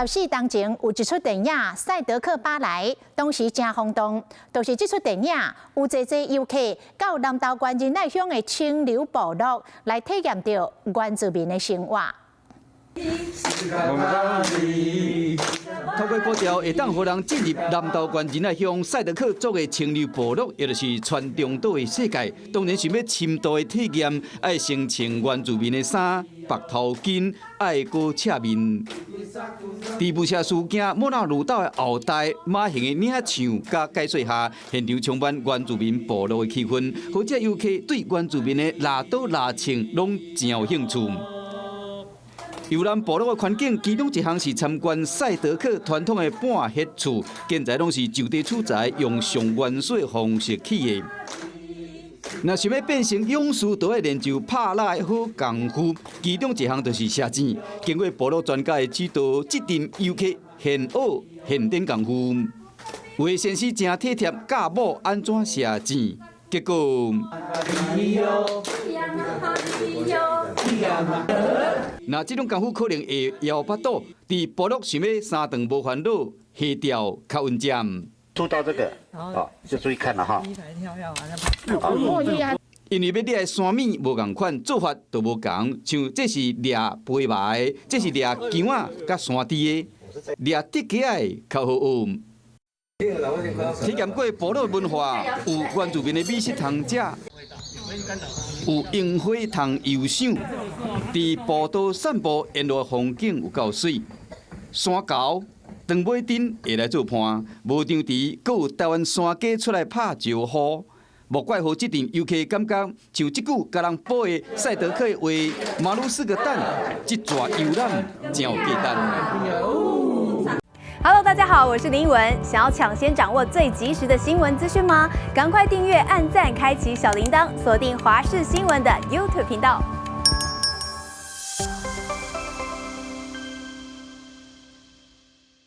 14冬前有一齣電影《賽德克巴萊》，當時誠轟動，就是這齣電影有濟濟遊客到南投縣仁愛鄉的清流部落來體驗著原住民的生活。透過步調會當予人進入南投縣仁愛鄉賽德克族的清流部落，也就是川中島的世界。當然想欲深度的體驗，愛先穿原住民的衫、縛頭巾，愛閣赤面。佇霧社事件莫那魯道的後代馬行的領唱佮解說下，現場充滿原住民部落的氣氛，予遮遊客對原住民的抐刀抐槍攏真有興趣。遊覽部落的環境，其中一項是參觀賽德克傳統的半歇厝，現在攏是就地取材，用上原始的方式起的。若想欲變成勇士，就愛練就拍獵的好功夫。其中一項就是射箭。經過部落專家的指導，這陣遊客現學現練功夫。有的先生誠體貼，教某按怎射箭，結果。若這種功夫可能會枵腹肚，佇部落想欲三頓無煩惱，下釣較穩陣。出到這個，哦，就注意看了哈。因為欲獵的山物無仝款，做法都無仝。像這是掠飛螞的，這是掠蠣仔佮山豬的，掠竹雞的較好學。體驗過部落文化，有原住民的美食通食，有櫻花通遊賞，佇步道散步，沿路風景有夠媠。山猴、長尾鶉會來做伴，無場池，閣有台灣山雞出來拍招呼。莫怪予這陣遊客感覺像這句共人補的賽德克的話，馬路四個蛋，這逝遊覽真有價值。 Hello，大家好，我是林奕文。想要搶先掌握最及時的新聞資訊嗎？趕快訂閱、按讚、開啟小鈴鐺，鎖定華視新聞的 YouTube 頻道。